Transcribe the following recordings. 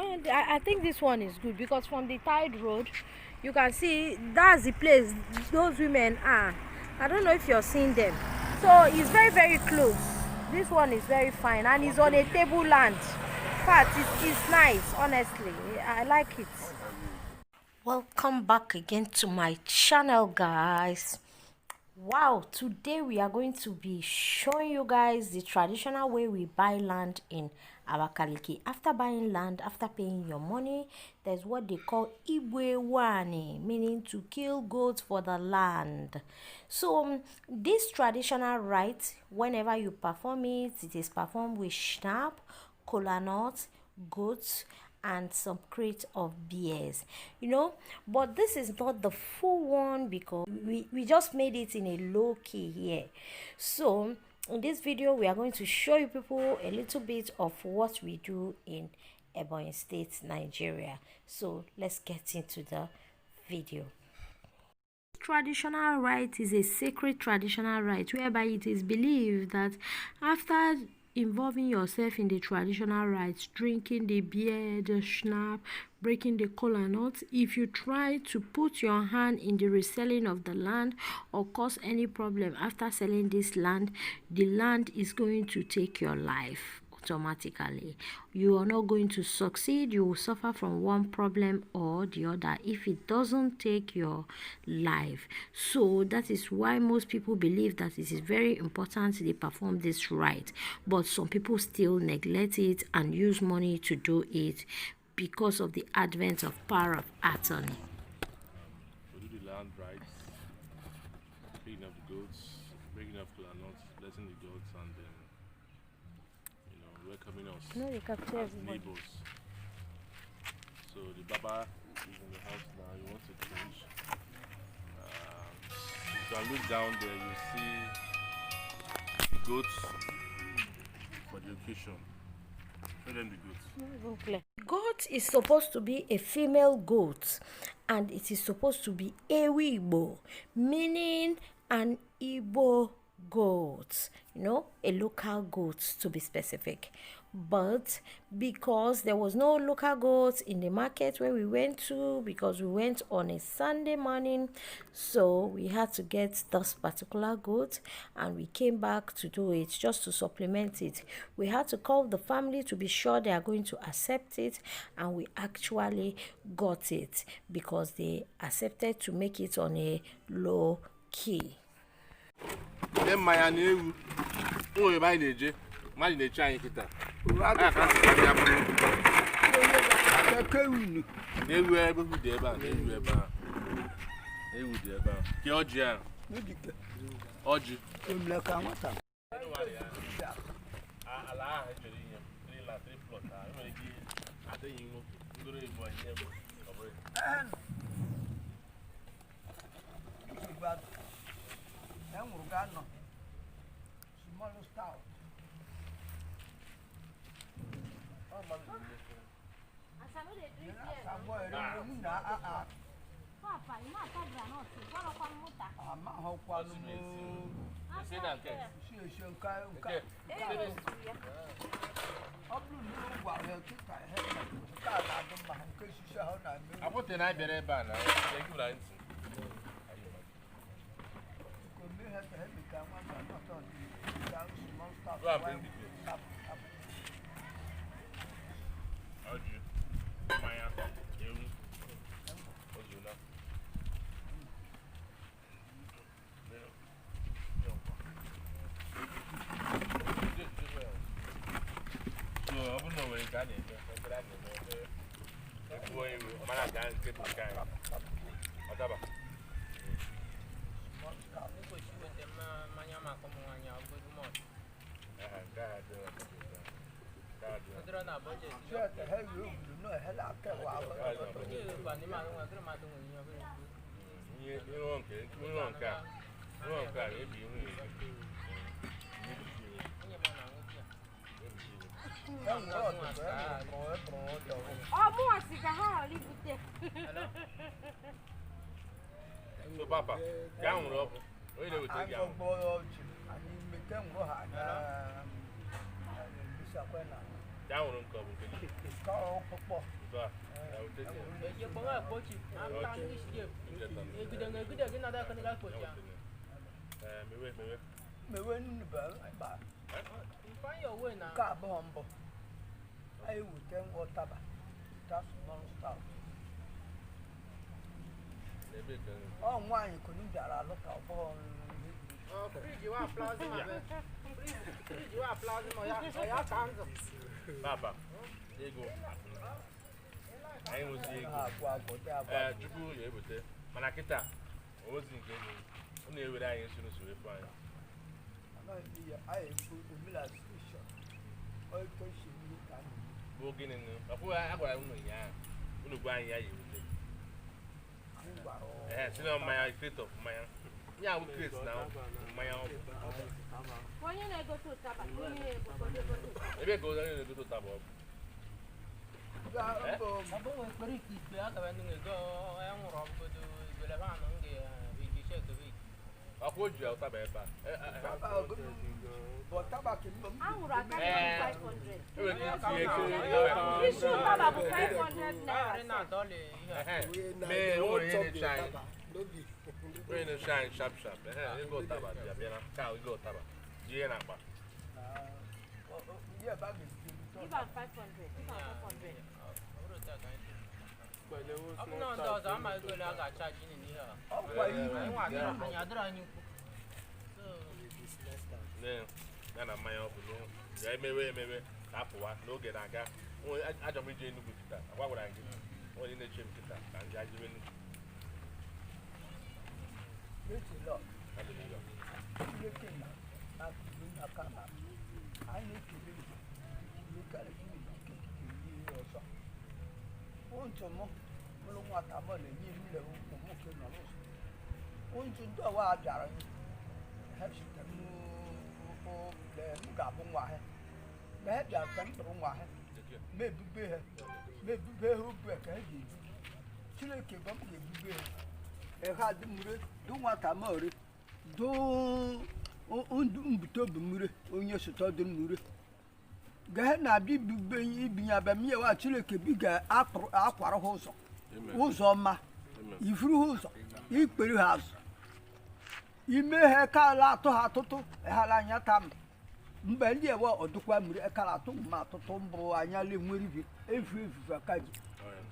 And I think this one is good because from the tide road, you can see that's the place those women are. I don't know if you're seeing them. So it's very, very close. This one is very fine and it's on a table land. In fact, it's nice, honestly. I like it. Welcome back again to my channel, guys. Wow, today we are going to be showing you guys the traditional way we buy land in Abakaliki. After buying land, after paying your money, there's what they call Igbu Ewu Ani, meaning to kill goats for the land. So this traditional rite, whenever you perform it, it is performed with schnapps, kola nuts, goats, and some crate of beers, but this is not the full one because we just made it in a low key here. So in this video we are going to show you people a little bit of what we do in Ebonyi State, Nigeria. So let's get into the video. Traditional rite is a sacred traditional rite whereby it is believed that after involving yourself in the traditional rites, drinking the beer, the schnapps, breaking the kola nuts, if you try to put your hand in the reselling of the land or cause any problem after selling this land, the land is going to take your life automatically. You are not going to succeed. You will suffer from one problem or the other if it doesn't take your life. So that is why most people believe that it is very important they perform this rite, but some people still neglect it and use money to do it because of the advent of power of attorney. We do the land rights, picking up the goats, breaking up kola nuts, blessing the goats, and then welcoming us No, you capture as everybody. neighbors. So the Baba is in the house now. He wants to change. You can look down there, you see the goats for the occasion. Show them the goats. Goat is supposed to be a female goat, and it is supposed to be Ewu Igbo, meaning an Igbo goat, a local goat to be specific. But because there was no local goat in the market where we went to, because we went on a Sunday morning, so we had to get this particular goat, and we came back to do it just to supplement it. We had to call the family to be sure they are going to accept it, and we actually got it because they accepted to make it on a low key. Ndị mmanya na ewu nwere ebe anyị na-eje, mmadụ na-eche anyị kịta. Anyị ka nsị ka bịa bụrụ na ewu ebe ewu dị ebe a, na ewu ebe a, na ewu dị ebe a. Ke ọjị a, ọjị. Ala ahụ chọrọ inye m, three land, three plot a, enwere ike adịghị nwoke, ndụrụ ebu anyị nye m, ọ bụrụ ya. Esi na nke nke akwụte na abịara ebe a na egwura ntị. Go and bring the goat. Ọjị, mmanya, ewu, ozuna. So ọ bụrụ na o nwere nke a na-eme, ekpere a na-eme, ekpere egbuo ewu, ọ mara nke ahụ nke bụ nke anyị. Ọ daba. Aha, nke a adịrọ na budget a. Nke a adịrọ. Nke a adịrọ na budget. Ihe ịrụọ nke ịrụọ nke a, ịrụọ nke a ebi nwunye gị. Ebi So papa, gaa nwụrụ ọkụ. Onye na-eweta gị ahụ. Down on cover. I would then water. That's non-stop. Oh, why you couldn't get a look out for Baba, ego. Anyị nwezi ego. Chukwu ya ebute. Mana kịta, ozi nke ego. Ọ na-ewere anyị nso n'usoro efu anyị. Bụ gịnị nụ? Ọ bụghị a gwara unu ụnyaahụ. Unu gwa anyị ya ya ewute. Si na mmanya, crate of mmanya. Ya bụ crate na mmanya ọ bụ. Onye na-egote ụtaba, onye na-egote ụtaba. Ebe ka onye na-egote ụtaba ọ bụ? Ọkwa o ji ụtaba ebe a. Anwụrụ aka 500. Enwere ike itinye ego. Isi ụtaba bụ 500 naira. Mee, o nwere ihe na-eche anyị. Onye na-eche anyị sharp sharp. Ego ụtaba bịa bịa na ka ego ụtaba. Jie n'akpa. Give am 500. Give am 500. Ya na mmanya ọ bụ ya emewe emewe ka apụwa n'oge na-aga. Achọrọ m ije Enugu kịta. Agwa gwara gị onye na-eche m kịta ka ndị ajebe Enugu. Ụzọ ọma ifuru ha ụzọ ikpere ha azụ ime ha ekala atụ ha atụtụ ghara anya ta m mgbe ndị ewe ọdụkwa mmiri ekala atụ ma atụtụ mbụ anya le nwere ibi efu efufe aka ji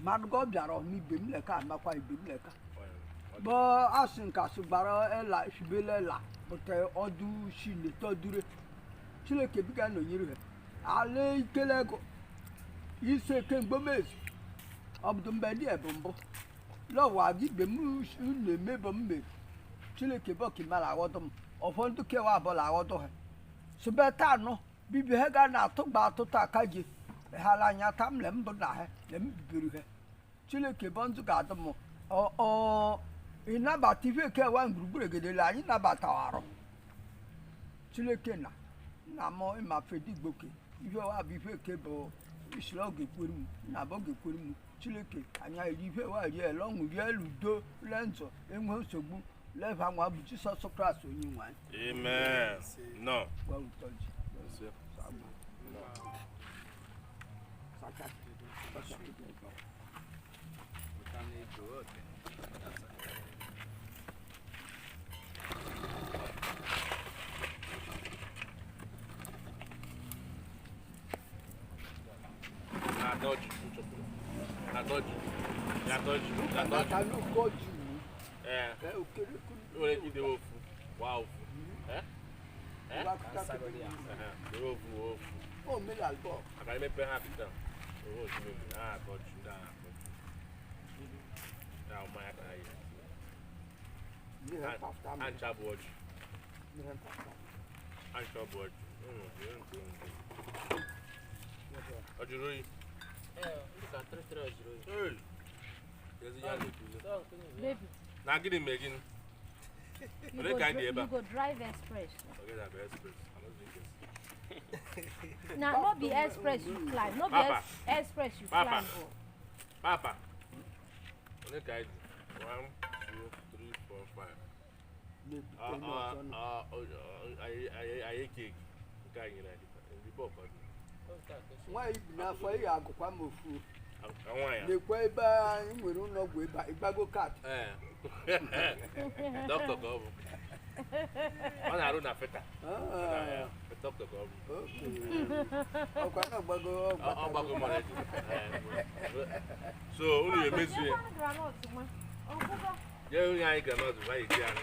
mmadụ gọ bịara ọma ibe m leka amakwa ibe m leka bụ asị nke asị gbara ela fibele ela bụte ọdụ shine tọdure Chineke biga nọnyere ha ala ikele ego ise kemgbe mezi ọbụdụ mgbe ndị bụ mbụ lọwa gị mgbe m na-emebọ m mere Chineke bụ ọkimara aghọdụ m ụfọdụ kewa abụla aghọdụ ha sibeta anọ bibi ha ga na-atụ gba atụtụ aka ji ghara anya ta m le mbụ na ha le m bibiri ha Chineke bụ ndụ ga-adụ m ịnabata ife kewa gburugburu egedele anyị nabatawarụ Chineke na nna m ịma fedigboke ife wa bụ ife ke bụ isiri ọ ga-ekwere m na abụ ga-ekwere m Chineke anya eri ife wa rie ele ọṅụ rie elu udo le nzọ enwe nsogbu leva nwa bụ Jisọs Kraịst onye nwe anyị. Amen. No. Gwa ụtọ ji. Baby. Na gịnị mee gịnị? You go drive express. Forget that express. I don't drink it. Now, not be express you climb. Not be express you Papa. Climb. Oh. Papa. Only guide. 1, 2, 3, 4, 5. I cake. Nwaanyị bi n'afọ ị ga-agụkwa m ofu. Lekwa ebe anyị nwere ụlọ ọgwụ ebe a, ịgbago kaadị. Dọkịta ka ọ bụ. Ọ na-arụ na feta. Dọkịta ka ọ bụ. Ọkwa na ọgbago ọgbago mara. So unu emezu ya. Nye onye anyị groundnut bụ anyị ji ana.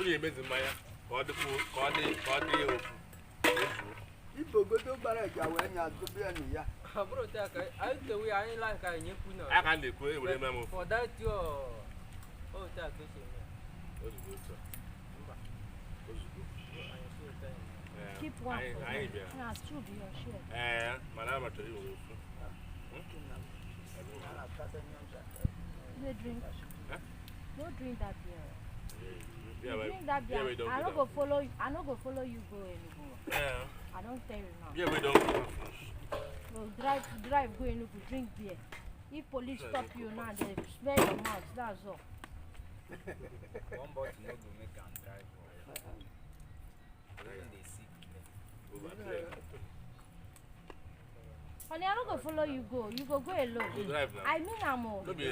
Unu emezu mmanya ka ọ dịkwu ka ọ dị ofu. Ibogodo gbara ịja wee nya dobe ya na ya. Bro, I the way I like I nyekwu na. Aka na-ekwu ewere m ofu. For that your oh ta ka shi. Ozugbo otu. Ozugbo. Keep one for me. Na true be your share. Eh, mana ma chọrọ iwere ofu. No drink. Huh? No drink that beer. Yeah, you drink that beer. I no go follow you. I no go follow you go Enugu. Yeah. I don't tell you now. Yeah, we don't go. Go drive go Enugu, drink beer. If police stop you now, they smell your mouth. That's all. One bottle no go make am drive. Even they sick. Honey, I no go follow you go. You go alone. Go drive now. I mean, I'm all. No be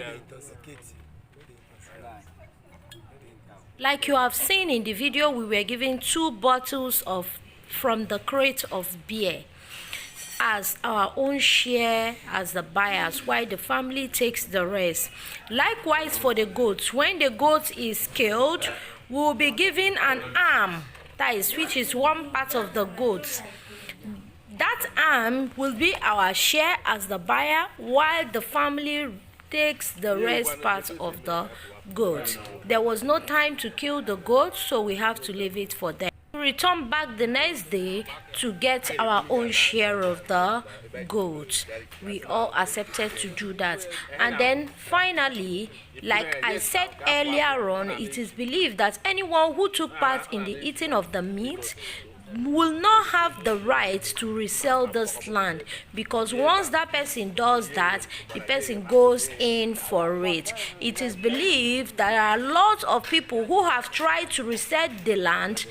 Like you have seen in the video, we were given 2 bottles of from the crate of beer as our own share as the buyers, while the family takes the rest. Likewise for the goats, when the goat is killed, we will be given an arm, that is, which is one part of the goat. That arm will be our share as the buyer, while the family takes the rest part of the goat. There was no time to kill the goat, so we have to leave it for them. We return back the next day to get our own share of the goat. We all accepted to do that. And then finally, like I said earlier on, it is believed that anyone who took part in the eating of the meat will not have the right to resell this land, because once that person does that, the person goes in for it. It is believed that there are lots of people who have tried to resell the land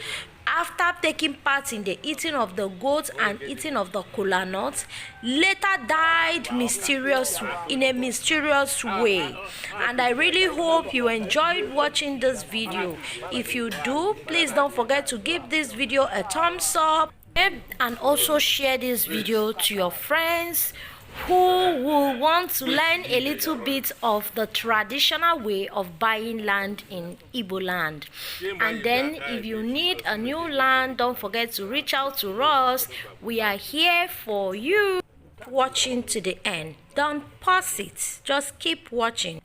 after taking part in the eating of the goat and eating of the kola nut, later died in a mysterious way. And I really hope you enjoyed watching this video. If you do, please don't forget to give this video a thumbs up and also share this video to your friends who will want to learn a little bit of the traditional way of buying land in Igbo land. And then if you need a new land, don't forget to reach out to us. We are here for you. Watching to the end. Don't pause it. Just keep watching.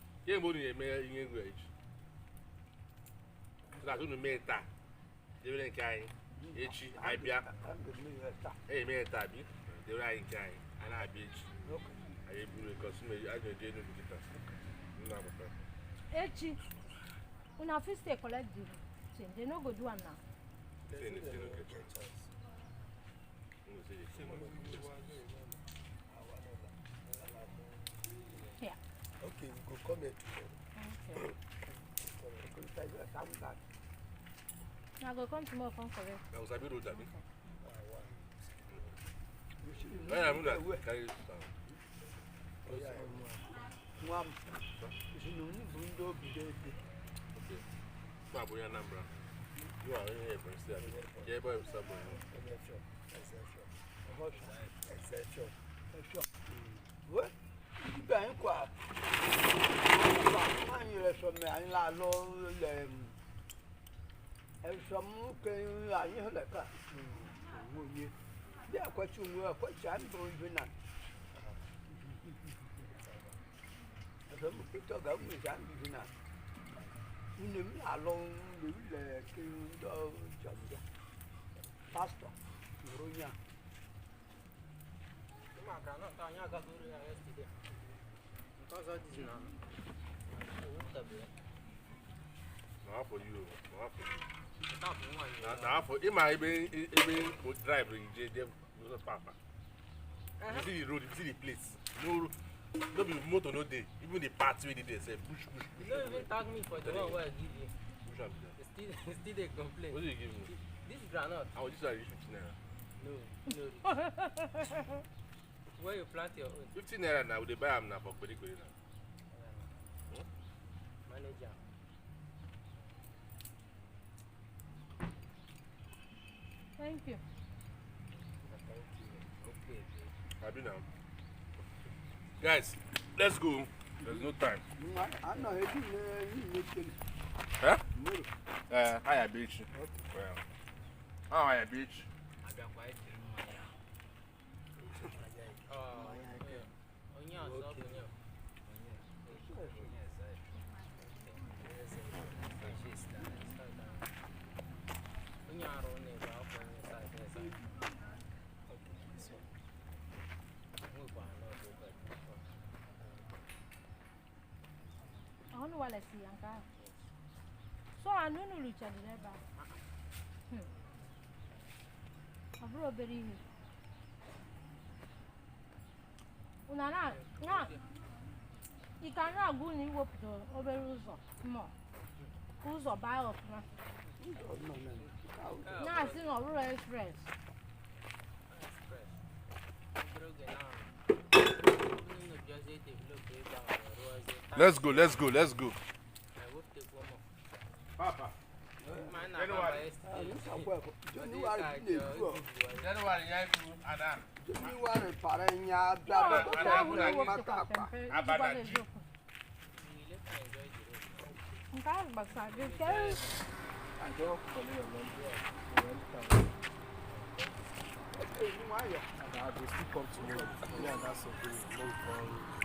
Echi, una fit stay collect the thing. They no go do am now. Yeah. Okay, we go come here tomorrow. Okay. I go come tomorrow, come collect. I was a bit old, Pastor, Now for you, drive, you see the road, you see the place. No, no be motor no day. Even the parts where they say push, push, push. You don't even tag me for the one where I give you. Push am. Still they complain. What do you give me? This groundnut. I was just like 50 naira. No, no. Where you plant your own? 50 naira now, we dey buy am now for Kweri Kweri now. Manager. Thank you. Thank you. Okay. Abi now. Guys, let's go. There's no time. Huh? Hiya beach. Well. Oh, hiya beach. So I know no lucha ebe a. Ọ bụrụ obere ihe. Una na na ị ka na-agwa unu iwepụta obere ụzọ mmụọ ka ụzọ baa ọfụma. Na-asị na ọ bụrụ express. Let's go, let's go, let's go. Papa. January. January, I will still come tomorrow. Yeah, that's okay. No problem.